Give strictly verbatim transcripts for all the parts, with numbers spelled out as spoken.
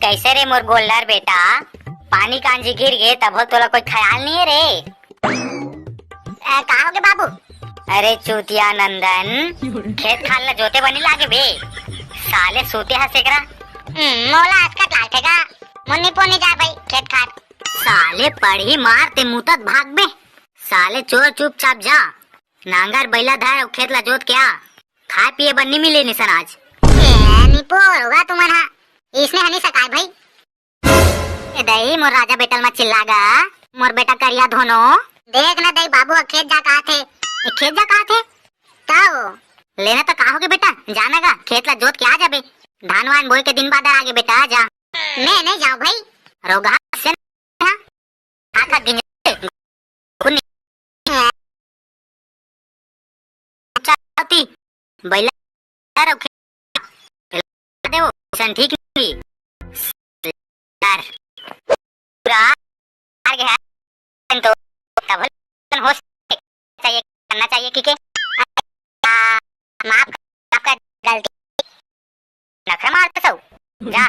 कैसे रे मोर गोल्डर बेटा, पानी कांजी गिर गे तभो तोला कोई ख्याल नहीं है रे? ए, का होगे बाबू? अरे चूतिया नंदन, खेत खार ला जोते बनी लागे बे। साले सूते हस एकरा। हम्म, मोला असकट लागथे गा। मुन्नी पोनी जा भाई खेत खार। साले पड़ही मार ते मुतत भाग बे। साले चोर चुपचाप जा। नांगर बैला धर अउ खेत ला जोत के आ। खाए पिए बर नी मिले निसन आज। ए, निपोर होगा तुमन हा। इसने हनी सकाय भाई। ए दई, मोर राजा बेटल म चिल्ला गा, मोर बेटा करिया धोनो। देख ना दई, बाबू ह खेत जा कहा थे। ए, खेत जा कहा थे? तब? लेना तो का होगे बेटा, जाना गा, खेत ला जोत के आ जाबे। धान वान बोए के दिन बादर आगे बेटा, जा। मैं नहीं जाऊं भाई। रोगा से ना, आखा गिंज खुद नहीं। चाहती, बैला रखे। दे वो, सन ठीक नहीं। यार, पूरा हार गया है, तो तब हो सकता है, चाहिए, करना चाहिए, ठीक है? आ, माफ, आपका गलती। नखरा मारते सौ। जा।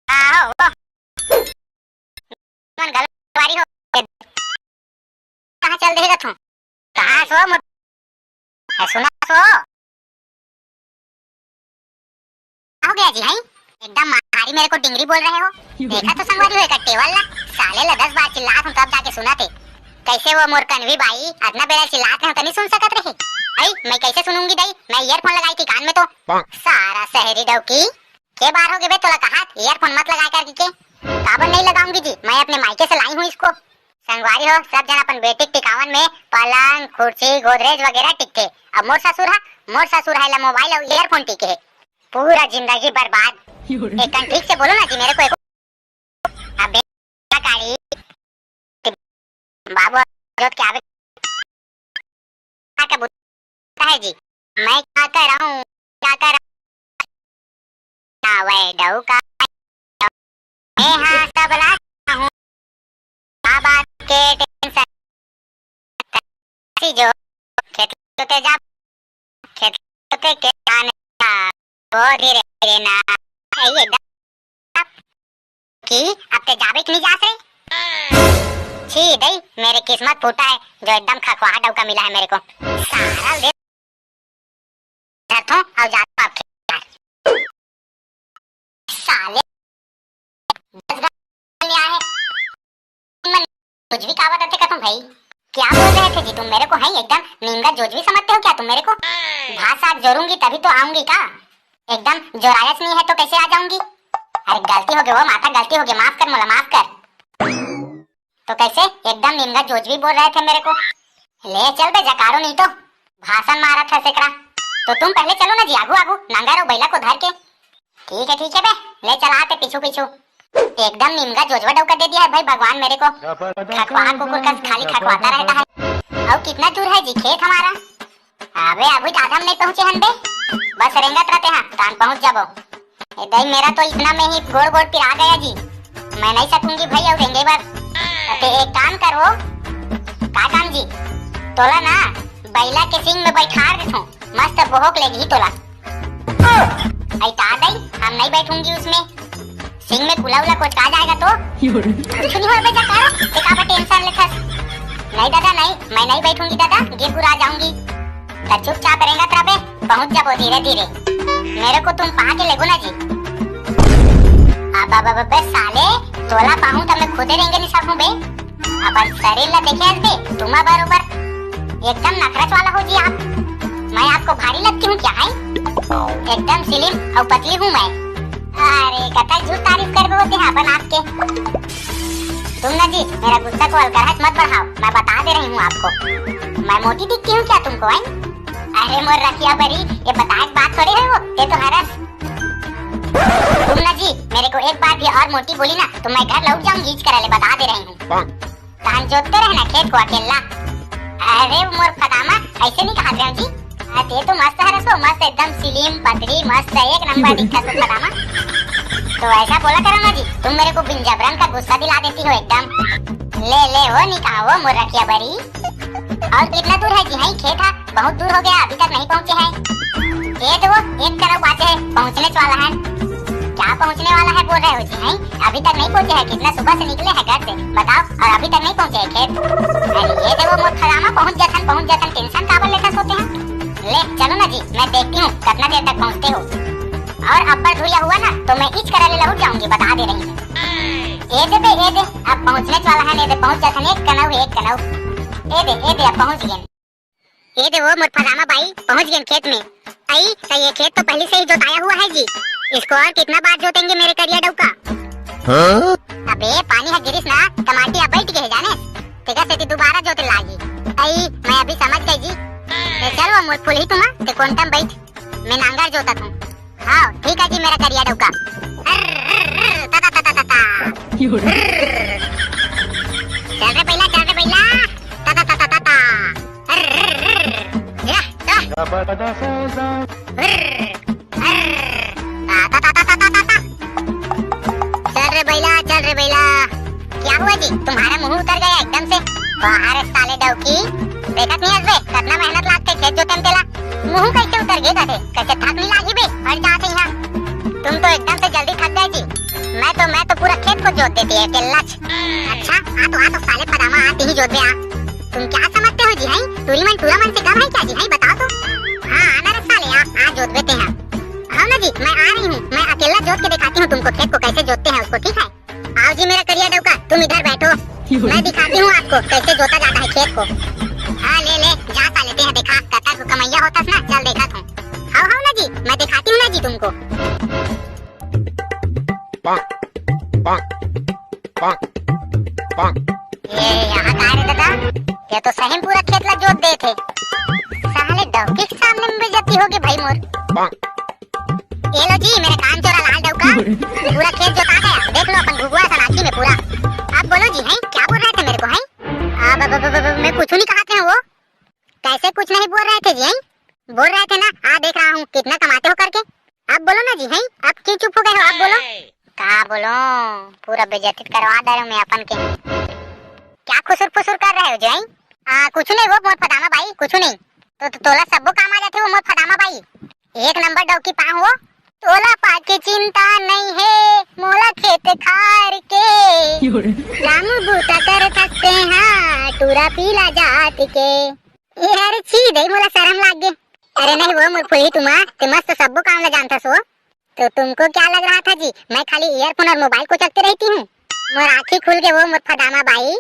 आहो। मन गलत बारी हो। कहाँ चल देगा तू? कहाँ सो मत। ए, सुना सो। हो गया जी, हैं? एकदम मारी मेरे को डिंगरी बोल रहे हो। देखा तो संगवारी हो एक टेबल ला, साले ला दस बार चिल्लात हूँ तब जाके सुना थे। कैसे वो मोर कन्वी बाई अतना बेरा चिल्लात रहे हो तो नहीं सुन सकत रहे? आई, मैं कैसे सुनूंगी दई? मैं ईयरफोन लगाई थी कान में तो। सारा शहरी डौकी। के बार हो गए बे तोला कहा ईयरफोन मत लगाया कर के? काबर नहीं लगाऊंगी जी, मैं अपने मायके से लाई हूँ इसको। संगवारी हो, सब जन अपन बेटी के टिकावन में पलंग, कुर्सी, गोदरेज वगैरह टिकथे। अब मोर ससुर हा, मोर ससुर हा ला मोबाइल अउ ईयरफोन टिके हे। पूरा जिंदगी बर्बाद। एक कन ठीक से बोलो ना जी मेरे को, एक अब बेटा काली, बाबू जोत के आवे का बुता है जी, मैं क्या कर रहा हूँ, क्या कर रहा हूँ? ना वै डऊ का, मैं हाँ सब ला हूँ, बाबा के टेंशन, जो खेत ते जा, खेत ते के जाने का, वो धीरे धीरे ना, ये कि अब ते जाबे कि नहीं जास रे? छी दई, मेरे किस्मत फूटा है जो एकदम खखवाहा डौका मिला है मेरे को। सारा दे धरथों और जाथों आपके यार। साले दस घर ले आए हैं। मन कुछ भी कहावत आते कसम भाई। क्या बोल रहे थे जी तुम मेरे को? हैं एकदम नीम का जोजवी समझते हो क्या तुम मेरे को? भाषा जोरूंगी तभी तो आऊंगी का? एकदम जोरायस नहीं है तो कैसे आ जाऊंगी? अरे गलती हो गई वो माता, गलती हो गई, माफ कर मोला, माफ कर। तो कैसे एकदम निमगा जोजवी बोल रहे थे मेरे को? ले चल बे जकारो नहीं तो भाषण मारा था सेकरा। तो तुम पहले चलो ना जी आगू आगू, नांगर और बैला को धर के। ठीक है ठीक है बे, ले चल आते पीछू पीछू। एकदम निमगा जोजवा डौका दे दिया है भाई भगवान मेरे को। खखवा कुकुर का खाली खखवाता रहता है। और कितना दूर है जी खेत हमारा? अबे अभी तो आधा नहीं पहुंचे हन बे, बस रेंगत रहते हैं तान पहुंच जाबो। ए दई मेरा तो इतना में ही गोड़ गोड़ पिरा गया जी, मैं नहीं सकूंगी भाई और रेंगे बर। ते एक काम करो। का काम जी? तोला ना बैला के सिंग में बैठार देथों, मस्त बोहक लेगी तोला। आई ता दई, हम नहीं बैठूंगी उसमें। सिंग में कुला उला कोचका जाएगा तो? कुछ नहीं हुआ बेटा, करो। ते काबर टेंशन लेथस? नहीं दादा, नहीं, मैं नहीं बैठूंगी दादा, गिर गुरा जाऊंगी। तो चुपचाप रेंगत रह बे, पहुंच जाबो धीरे धीरे। मेरे को तुम पा के लेगो ना जी। अब, अब, अब, बे साले, तोला पाहूं तो मैं खुदे रेंगे नहीं सकूं बे। अपन शरीर ला देखे हस बे, तुमा बरोबर। एकदम नखरच वाला हो जी आप। मैं आपको भारी लगती हूँ क्या, है? एकदम slim और पतली हूँ मैं। अरे, कतई झूठ तारीफ करबे होते हैं अपन आपके। तुम ना जी, मेरा गुस्सा को हल्का हच मत बढ़ाओ, मैं बता दे रही हूँ आपको। मैं मोटी दिखती हूँ क्या तुमको, हैं? अरे मोर रखिया बरी, ये बताए के बात थोड़ी है वो, ये तो हरस। तुम ना जी, मेरे को एक बार भी और मोटी बोली ना, तो मैं घर लौट जाऊंगी, इच करा ले, बता दे रही हूँ। धान जोतते रहना खेत को अकेला। अरे मोर फदामा, ऐसे नहीं कहा रहे जी। आ, ते तो मस्त हरस हो, मस्त एकदम slim, पतली, मस्त, एक नंबर दिखता सो फदामा। तो ऐसा बोला करो ना जी, तुम मेरे को बिन जबरन का गुस्सा दिला देती हो एकदम। ले, ले, वो नहीं कहा, वो मोर रखिया बरी। और कितना दूर है जी? हाँ, खेत है, बहुत दूर हो गया, अभी तक नहीं पहुँचे हैं। ये तो वो एक तरफ बात है, पहुँचने वाला है। क्या पहुंचने वाला है बोल रहे हो जी, हैं? अभी तक नहीं पहुंचे हैं, कितना सुबह से निकले हैं घर से, बताओ, और अभी तक नहीं पहुंचे हैं खेत। अरे ये देखो मोर फलाना, पहुंच जाथन, पहुंच जाथन, टेंशन काबर लेथस होते हैं। ले चलो ना जी, मैं देखती हूँ कितना देर तक पहुंचते हो। और अब्बर धुरिया हुआ ना तो मैं इच करा ले लहुट जाऊंगी, बता दे रही हूँ। ए दे बे, ए दे, अब पहुंचने वाला है, ए दे, पहुंच जाथन, एक कनऊ, एक कनऊ। ए दे, ए दे, अब पहुंच गए। ए दे वो मोर फलाना बाई, पहुंच गए खेत में। आई, तो ये खेत तो पहले से ही जोताया हुआ है जी, इसको और कितना बार जोतेंगे मेरे करिया डौका? हाँ? अबे पानी ह गिरिस ना, कमाटी अब बैठ गए जाने, तेकर सेती दोबारा जोते लागी। आई, मैं अभी समझ गई जी। ए चल वो मोर फुलही तुमा, ते कोंटा म बैठ, मैं नांगर जोतत हूँ। हाँ ठीक है जी मेरा करिया डौका। अर्र, अर्र, ता, ता, ता, ता, ता, ता। चल रे बैला, चल रे बैला। ता, ता, ता, ता, ता, ता। अर्र, अर्र, अर्र। या, या। अर्र, अर्र। ता, ता, ता, ता, ता, ता, ता। चल रे बैला, चल रे बैला। क्या हुआ जी, तुम्हारा मुंह उतर गया एकदम से? बाहर साले डौकी, देखत नहीं हस बे, कितना मेहनत लागते खेत जोते में तेला। मुंह कैसे उतर गए गधे, कैसे थक नहीं लागी बे, हट जा से यहाँ। तुम तो एकदम से जल्दी थक गए जी। मैं तो, मैं तो पूरा खेत को जोत देती है अकेला। अच्छा, आ तो, आ तो साले फदामा, आते ही जोत दे आ। तुम क्या समझते हो जी, हैं? टूरी मन टूरा मन से कम है क्या जी, हैं? बताओ तो। हाँ, आना रे साले, आ, आ जोत देते हैं। हाँ ना जी, मैं आ रही हूँ, मैं अकेला जोत के दिखाती हूँ तुमको खेत को कैसे जोतते हैं उसको, ठीक है? आओ जी मेरा करिया डौका, तुम इधर बैठो, मैं दिखाती हूँ आपको कैसे जोता जाता है खेत को। हाँ ले ले, जा साले, तें दिखा, कतक कमैया होतस ना, चल देखत हूँ। हाव हाव ना जी, मैं दिखाती हूँ ना जी तुमको। ये यहाँ का रे दादा, ये तो सही में पूरा खेत ला जोत देथे। साले डौकी के सामने में बेइज्जती होगे भाई मोर। ये लो जी मेरा कान चोरा लाल डौका, पूरा खेत जोता गया, देख लो अपन घुघुआ सनाची में पूरा। अब बोलो जी, हैं क्या बोल रहे थे मेरे को, हैं? अब, अब, अब, अब, अब मैं कुछ नहीं कहा थे वो। कैसे कुछ नहीं बोल रहे थे जी, हैं? बोल रहे थे ना, आ देख रहा हूँ कितना कमाते हो करके। अब बोलो ना जी, हैं? अब क्यों चुप हो गए हो, अब बोलो। का बोलो, पूरा बेइज्जती करवा दे रहे हो मैं अपन के। क्या खुसुर फुसुर कर रहे हो जी, हैं? आ, कुछ नहीं वो मोर फदामा बाई, कुछ नहीं। तो, तो तोला सब्बो काम आ जाथे वो मोर फदामा बाई। एक नंबर डौकी पाहूं वो। तोला पाके चिंता नहीं है, मोला खेत खार के। रामू बूता कर थकते हाँ, टूरा पीला जात के। ये अरे छी दे, मोला शरम लाग गे। अरे नहीं वो मोर फुलही तुमा, ते मस्त सब्बो काम ला जानथस वो। तो तुमको क्या लग रहा था जी, मैं खाली ईयरफोन और मोबाइल को चलते रहती हूँ? मोर आँखी खुल गे वो मोर फदामा बाई।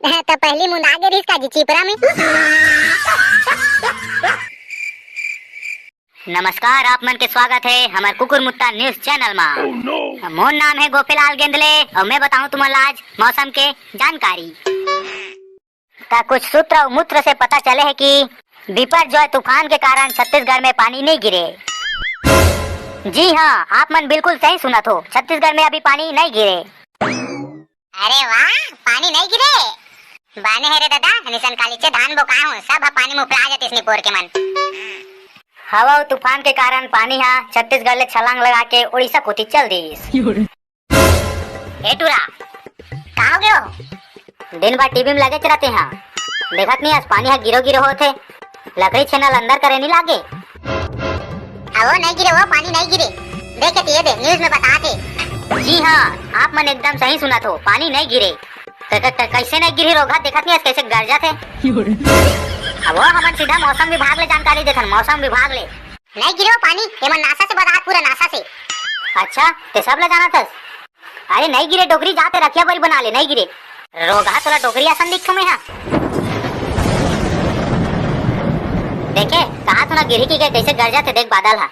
त पहली मुंदा गे रिहिस का जी चिपरा में। नमस्कार, आप मन के स्वागत है हमर कुकुर मुत्ता न्यूज चैनल मा। मोर नाम है गोपेलाल गेंदले और मैं बताऊं तुमन ला आज मौसम के जानकारी। का कुछ सूत्र और मूत्र से पता चले है कि बिपरजॉय तूफान के कारण छत्तीसगढ़ में पानी नहीं गिरे। जी हाँ, आप मन बिल्कुल सही सुनत हो, छत्तीसगढ़ में अभी पानी नहीं गिरे। अरे वाह, पानी नहीं गिरे। बाने हे रे दादा, निसन कालीचे धान बोकाए हो, सब ह पानी मुफला जतिस निपोर के मन। हवा अउ तूफान के कारण पानी ह छत्तीसगढ़ ले छलांग लगा के उड़ीसा कोती चल दिस। ए टूरा, का हो गयो? दिन भर टीवी में लगे रहते हैं, देखत नहीं आज पानी ह गिरो गिरो होत हे, लकड़ी छेना ल अंदर करे नहीं लागे। अवो नहीं गिरे, वो पानी नहीं गिरे। देखे तो ये दे, न्यूज में बता थे। जी हाँ, आप मन एकदम सही सुनत हो, पानी नहीं गिरे। क-, क-, क-, कैसे नहीं गिरी रोघा, देखत नहीं कैसे गरजा थे। अब वो हमन सीधा मौसम विभाग ले जानकारी देथन, मौसम विभाग ले। नहीं गिरे वो पानी, एमन नासा से बता, पूरा नासा से। अच्छा, ते सब ले जाना थस? अरे नहीं गिरे डोकरी, जाते रखिया बरी बना ले, नहीं गिरे। रोगहा तोला डोकरी असन दिखथो में हा। देखे, कहा तो ना गिरी की के कैसे गरजा थे, देख बादल हा।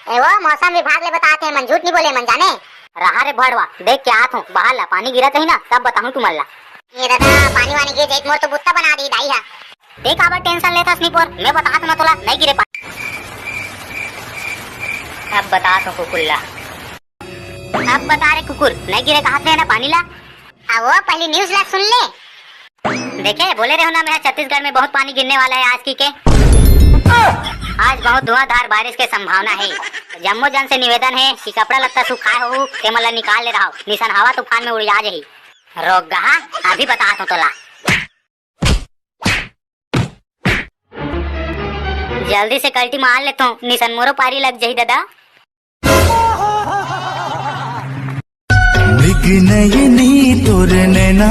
ए वो मौसम विभाग ले बतात हे, मन झूठ नहीं बोले, मन जाने। रहा रे भड़वा, देख के आत हूँ, बाहर ला पानी गिरत रही ना, तब बताहूँ तुमन ला। ये दादा, पानी वानी गिर जाई त मोर तो बुत्ता बना दी दाई हा। देख आबर टेंशन लेथस निपोर, मैं बतात हूँ ना तोला, नहीं गिरे पानी। अब बतात हूँ कुकुर ला। अब बता रे कुकुर, नहीं गिरे कहा थे ना पानी ला। आ वो पहली न्यूज ला सुन ले। देखे, बोले रहो ना मैं, छत्तीसगढ़ में बहुत पानी गिरने वाला है आज की के। आज बहुत धुआंधार बारिश के संभावना है। जम्मो जन से निवेदन है कि कपड़ा लत्ता सुखाए हो, ते मन ला निकाल ले रहो, निसन हवा तूफान में उड़िया जाही। रोगहा, अभी बतात हूँ तोला। जल्दी से कल्टी मार लेथो, निसन मोरो पारी लग जाही दादा। कि नयनी तोर नैना।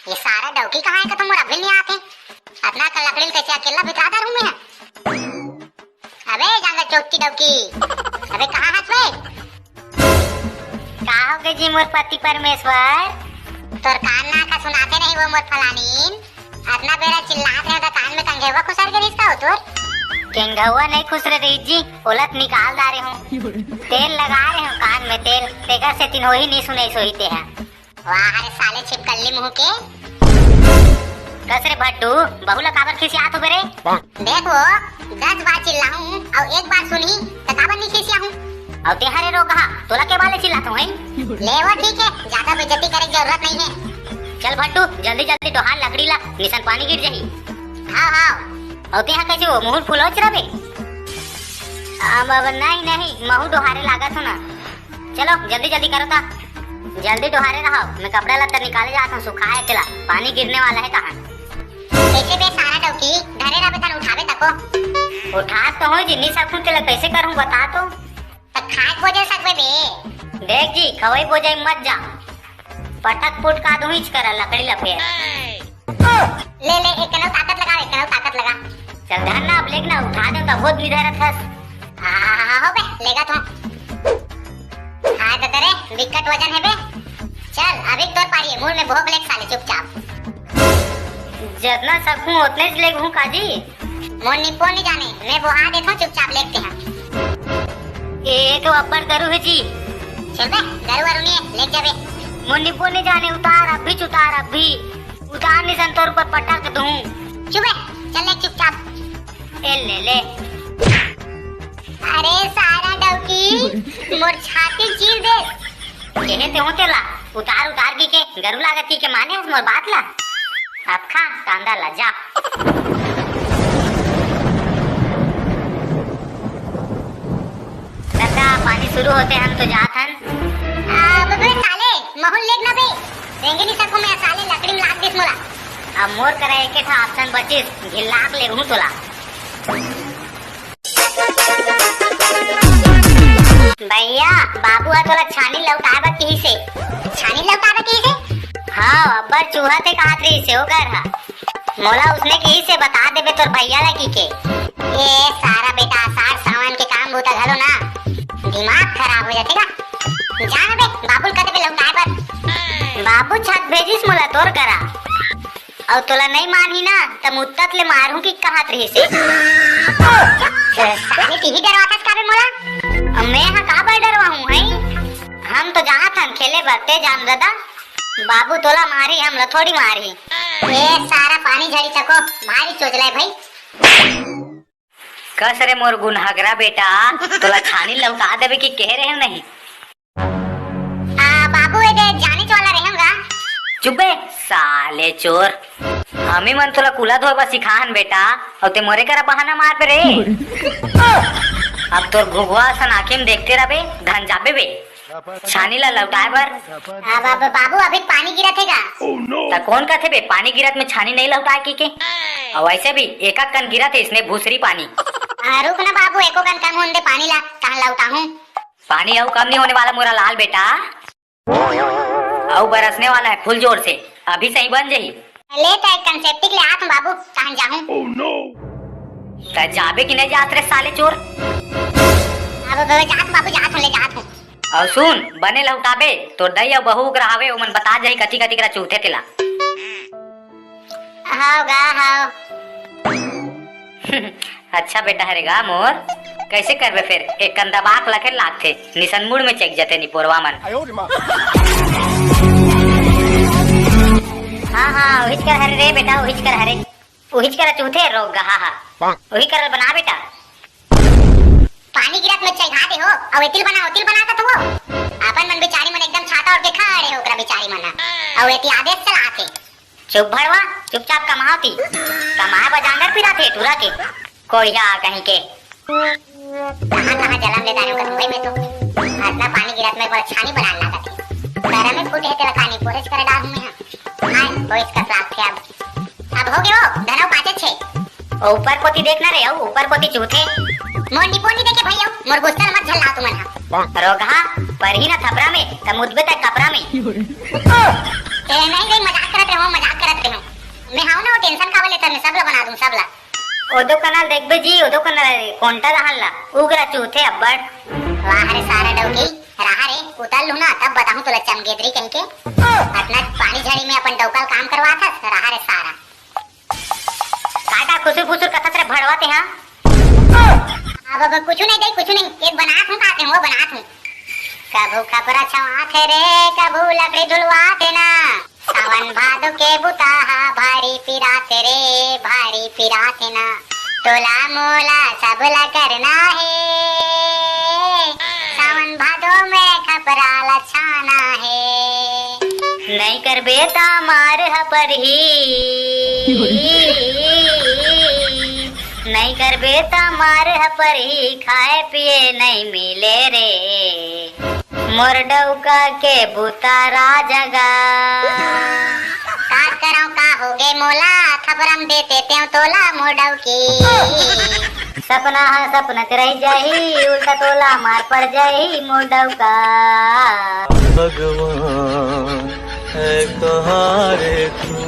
ये सारा डौकी कहाँ हे? कतो मोर अभी नहीं आते। अतना कन लकड़ी ल कइसे अकेला बितरा डरूं मैं? अबे जांगर चोट्टी डौकी, अबे कहाँ हस बे? का होगे जी मोर पति परमेश्वर? तोर कान ना का सुनाते नहीं वो मोर फलानीन? अतना बेरा चिल्लात रहे त कान में कंघेवा खुसर गे रिहिस का हो तोर? केंघवा नहीं खुसरे रहिस जी, ओला त निकाल डारे हूँ। तेल लगा रहे हूँ कान में तेल, तेकर सेतिन होही नहीं सुने सोही तेहा। वाह रे साले छिपकल्ली मुंह के। कस रे भट्टू, बहू ला काबर खिसियात हो बे रे? देख वो, दस बार चिल्लाहूं अउ एक बार सुनही त काबर नहीं खिसियाहूं? अउ तेहा रे रोगहा, तोला के बाले चिल्लात हूं, हैं? ले वो ठीक हे, ज्यादा बेइज्जती करे के जरूरत नहीं हे। चल भट्टू, जल्दी जल्दी डोहार लकड़ी ला, निसन पानी गिर जाही। हाव हाव। अउ तेहा कइसे वो मुंह फुलोच रबे? अब, अब नहीं नहीं, महू डोहारे लागत हो ना। चलो जल्दी जल्दी करो ता। जल्दी डोहारे रहो, मैं कपड़ा लत्ता निकाले जात हूँ, सुखाए चला, पानी गिरने वाला है तहाँ। कैसे बे सारा डौकी, धरे रहबे तन उठाबे तको। उठात तो हो जिन्नी सब कुछ, तेला कैसे करूँ बता तो। त खाए बोझे सकबे बे। देख जी, खवई बोझे मत जा, पटक पुटका दूंहीच करा लकड़ी ला फेर। ले ले, एक कनौ ताकत लगा, एक कनौ ताकत लगा। चल धर ना, अब लेग ना, उठा दे त बहुत भी धरत हस। हाँ, हाँ, हाँ, हो बे, लेगा तो। हाँ, ददरे, विकट वजन है बे। चल, अभी तोर पारी है, मुड़ में भोग लेग साले चुपचाप। जतना सकूं, ओतने च लेग हूं काजी। मोर निपो नहीं जाने, मैं बोहा देथों, चुपचाप लेग तेहा। ए तो अब्बड़ गरु है जी। चल बे, गरु वरु नहीं है, लेग जाबे। मोर निपो नहीं जाने, उतार, अभी च उतार, अभी। उतार निसन तोर ऊपर पटक दूं। चुप बे, चल ले चुपचाप। ए ले ले। अरे सारा डौकी, मोर छाती चीर दे। केहे ते हो तेला, उतार उतार की के, गरु लागत की के माने हस मोर बात ला। अब खा, कांदा ला जा। दादा, पानी शुरू होते हम तो जात हन। आ, बबे साले, महू ल लेग ना बे। रेंगे नहीं सकूं मैं, साले लकड़ी में लाग दिस मोला। अब मोर करा एके ठा option बचिस, घिल्लाक लेगहूं तोला। भैया, बाबू ह तोला छानी लौटाए बर किहिस हे। छानी लौटाए बर किहिस हे? हाँ, अब्बड़ चूहा ते कहत रहिस हे ओकर ह। मोला उसने किहिस हे बता देबे तोर भैया ला किके। ए सारा बेटा, साठ सावन के काम बूता घलो ना, दिमाग खराब हो जाथे का? जा ना बे, बाबू ल कह देबे लौटाए बर। बाबू छत भेजिस मोला तोर करा। अउ तोला नहीं मानही ना, त मुत्तत ले मारहूं कि कहत रहिस हे। साले तिही डरवाथस का बे मोला? अब मैं हा का बर डरवाहूं, हैं? हम तो जात हन खेले बर, ते जान दादा। बाबू तोला मारही, हमला थोड़ी मारही। ए सारा पानी झड़ी तको, भारी चोचला हे भाई। कस रे मोर गुनहगरा बेटा, तोला छानी लौटा देबे कि कहे रहे नहीं? आ, बाबू, ए दे, जाने च वाला रहे हूँ गा। चुप बे, साले चोर। हमी मन तोला कूला धोए बर सिखाहन बेटा, अउ ते मोरे करा बहाना मार बे रे। अब तोर घुघुआ असन आँखी में देखते रहबे, धन जाबे बे। छानी ला लौटाए बर। आ, बा-, बा-, बाबू, अभी पानी गिरत हे गा। त कोन कथे बे, पानी गिरत में छानी नहीं लौटाए की के? अउ वैसे भी एक कन गिरत हे इसने भूसरी पानी। आ, रुक ना बाबू, एको कन कम होन दे पानी ला, तहन लौटाहूँ। पानी अउ कम नहीं होने वाला मोरा लाल बेटा, अउ बरसने वाला है फुल जोर से, अभी सही बन जाही। ले त एक कन सेप्टिक ले आत हूँ बाबू, तहन जाहूँ। त जाबे कि नहीं जात रे साले चोर? अब, अब जात हूँ बाबू, जात हूँ, ले जात हूँ। अउ सुन, बने लहुटाबे, तोर दई अउ बहू करा हवे, ओमन बता जाही कथी कथी करा चूथे तेला। हाव गा, हाव। अच्छा बेटा हरे गा मोर, कैसे करबे फिर? एक कंदा बाक लखे लागथे, निसन मुड़ में चेक जते निपोरवा मन। हाँ, हाँ, उहिच कर हरे रे बेटा, उहिच कर हरे। उहिच कर चूथे रोग गहा हा। उही करल बना बेटा। पानी गिरत में चघा दे हो, अउ एतिल बना, ओतिल बना कथो। अपन मन बिचारी मन एकदम छाता ओढ़ के खड़े हो ओकरा बिचारी मन ह। अउ एती आदेश चलाथे। चुप भड़वा, चुपचाप कमाओ ती। कमाए बर जांगर पिराथे टूरा के। कोढ़िया कहीं के। कहाँ कहाँ जलम ले डारे ओकर मुंबई में तो। अतना पानी गिरत में एक बार छानी बनान लागत हे। पैरा में फूटे हे तेला कानी पोरेच करे डार हूँ मैं। हाय, कोई इसका साथ थे अब। अब हो गयो, धनव पाँचे छे। ओ ऊपर कोती देख ना रे, अउ ऊपर कोती चूथे। मोर निपोनी देखे भाई, अउ मोर गुस्सा ल मत झल्ला तुमन हा। रोगहा, परही ना थपरा में, त मुदबे तक कपरा में। ए, नहीं, नहीं, मजाक करत रहे हों, मजाक करत रहे हों। मैं हाव ना, वो tension काबर लेथस, मैं सब ला बना दूं, सब ला। ओदो कनाल देखबे जी, ओदो कनाल कोंटा रहन ला, उगरा चूथे अब्बड़। वाह रे सारा डौकी, रहा रे, उतर लू ना, तब बताहूं तोला चमगेदरी कहिके। अतना पानी झड़ी में अपन डौका ल काम करवाथस, रहा रे सारा। काटा खुसुर फुसुर कथस रे भड़वा ते हा? अब, अब कुछु नहीं दई, कुछु नहीं, एक बनात हूं, काटे हूं, वो बनात हूं। कभू खपरा छवाथे रे, कभू लकड़ी धुलवाथे ना। सावन भादो के बुता हा भारी पिरात रे, भारी पिरात ना। तोला मोला सबला करना हे। सावन भादो में खपरा ला छाना हे। नहीं करबे त मार ह परही। नहीं करबे त मार ह परही, खाए पिए नहीं मिले रे। मोर डौका के बुता राजगा। का करंव का होगे मोला, थपरम देते तेंव तोला मोर डौकी। सपना ह सपनच रह जाही, उल्टा तोला मार पड़ जाही मोर डौका। भगवान है कहाँ रे तू?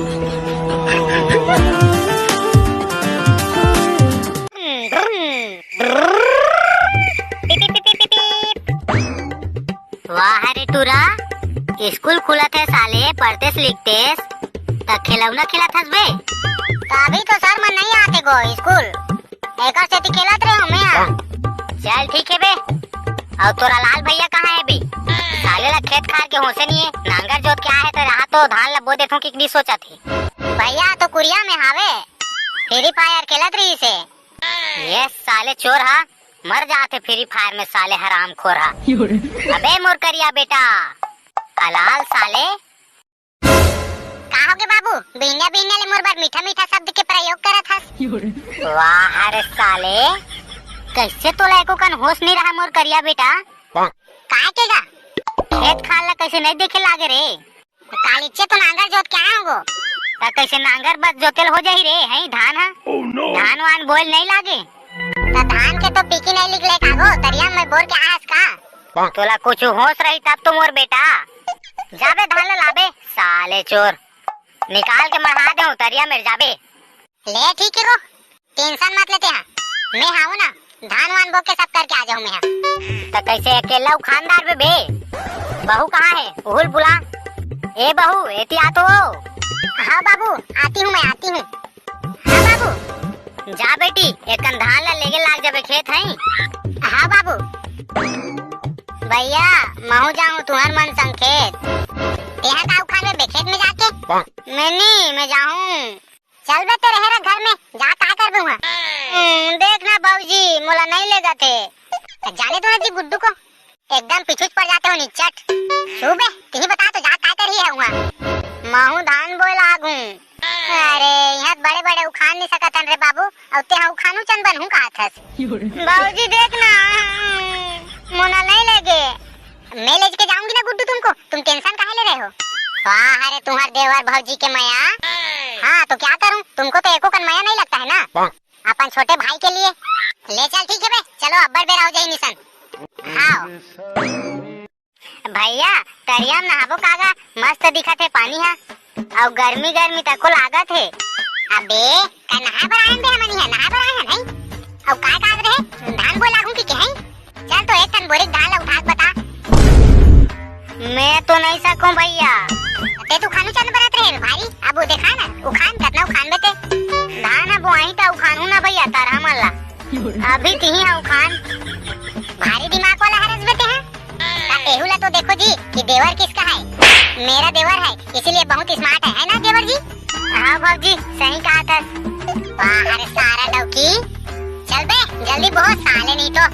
वाह रे टूरा, स्कूल खुलत हे साले, पढ़तेस लिखतेस, त खिलौना खेलत हस बे? त अभी तो सर मन नहीं आथे गो स्कूल, एकर सेती खेलत रहे हों मैं हा। चल ठीक हे बे, अउ तोर अलाल भैया कहाँ हे बे? साले ला खेत खार के होशे नहीं हे, नांगर जोत के आहे त रहा तो धान ला बो देथों कि नहीं सोचत हे। भैया तो कुरिया में हावे, Free Fire खेलत रहिस हे। ये साले चोर हा, मर जाथे Free Fire में साले हरामखोर हा। अबे मोर करिया बेटा, अलाल साले। का होगे बाबू, बिहनिया बिहनिया ले मोर बर मीठा मीठा शब्द के प्रयोग करत हस? वाह रे साले, कैसे तोला एको कन होश नहीं रहा मोर करिया बेटा? काय के गा? खेत खार ला कैसे नहीं देखे लागे रे? कालीचे तो नांगर जोत के आए हों गो। त कैसे नांगर बस जोतेल हो जाही रे, हैं धान हा? धान वान बोएल नहीं लागे। त धान के तो पीकी नहीं निकले का गो, तरिया में बोर के आए हस का? तोला कुछ होश रही तब तो मोर बेटा। जाबे धान ला लाबे, साले चोर। निकाल के मढ़ा देहूं तरिया में, जाबे। ले ठीक हे गो, tension मत ले तेहा। मैं हावों ना, धान वान बो के सब करके आ जाहूं मैं हा। त कैसे अकेला उखान डारबे बे? बहू कहाँ हे? उहू ल बुला। ए बहू, एती आ तो। हाँ बाबू, आती हूँ मैं, आती हूँ। हाँ बाबू। जा बेटी, एक कन धान ला लेगे लाग जाबे खेत, हैं? हाँ बाबू। भैया, महूं जाहूं तुंहर मन संग खेत। तेहा का उखानबे बे खेत में जाके? मैं नी, मैं जाहूं। चल बे, तें रहे रे घर में, जा काय करबे उहाँ। हम्म, देख ना बाबूजी, मोला नहीं लेगथे। जाने दो ना जी गुड्डू को, एकदम पीछू पड़ जाते हो निच्चट। छू बे, तिही बता तो जा काय करही है उहाँ। महूं धान बोए लागूं। अरे, इहाँ बड़े-बड़े उखान नहीं सकत हन रे बाबू, अउ तेहा उखानू चंद बनहूं कहत हस। बाबूजी देख ना, मोला नहीं लेगे। मैं लेके जाऊंगी ना गुड्डू तुमको, तुम tension काहे ले रहे हो? वाह, अरे तुम्हार देवर भौजी के मया। हाँ, तो क्या करूं, तुमको तो एको कन मया नहीं लगता है ना, अपन छोटे भाई के लिए। ले चल, ठीक है बे, चलो अब्बड़ बेरा हो जाही निसन। हाँ। भैया, तरिया में नहाबो कागा, मस्त दिखत हे पानी हा। अउ गर्मी गर्मी तको लागत हे। अबे, का नहाए बर आयन बे हमन इहाँ? नहाए बर आयन, हैं? अउ काय काज रहे? धान बोए लागूं कि के, हैं? चल तो एक ठन बोरिक धान ला उठा के बता। मैं तो नहीं सकूं भैया। तें तो उखानू चंद बनत रहे भारी। अब वो देखा ना, उखान कतना उखान बे तें। धान अब वहीं का उखानू ना भैया, तारा मन ला। अभी तिही हा उखान। भारी दिमाग वाला हरस बे तें हा। का एहू ला तो देखो जी कि देवर किसका है। मेरा देवर है, इसीलिए बहुत smart है, है ना देवर जी? हाँ भौजी, सही कहा था। वाह, अरे सारा डौकी। चल बे, जल्दी बहुत साले, नहीं तो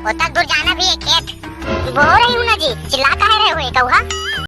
वो तक दूर जाना भी है खेत। बो रही हूँ ना जी, चिल्ला काहे रहे हो ये कौहा?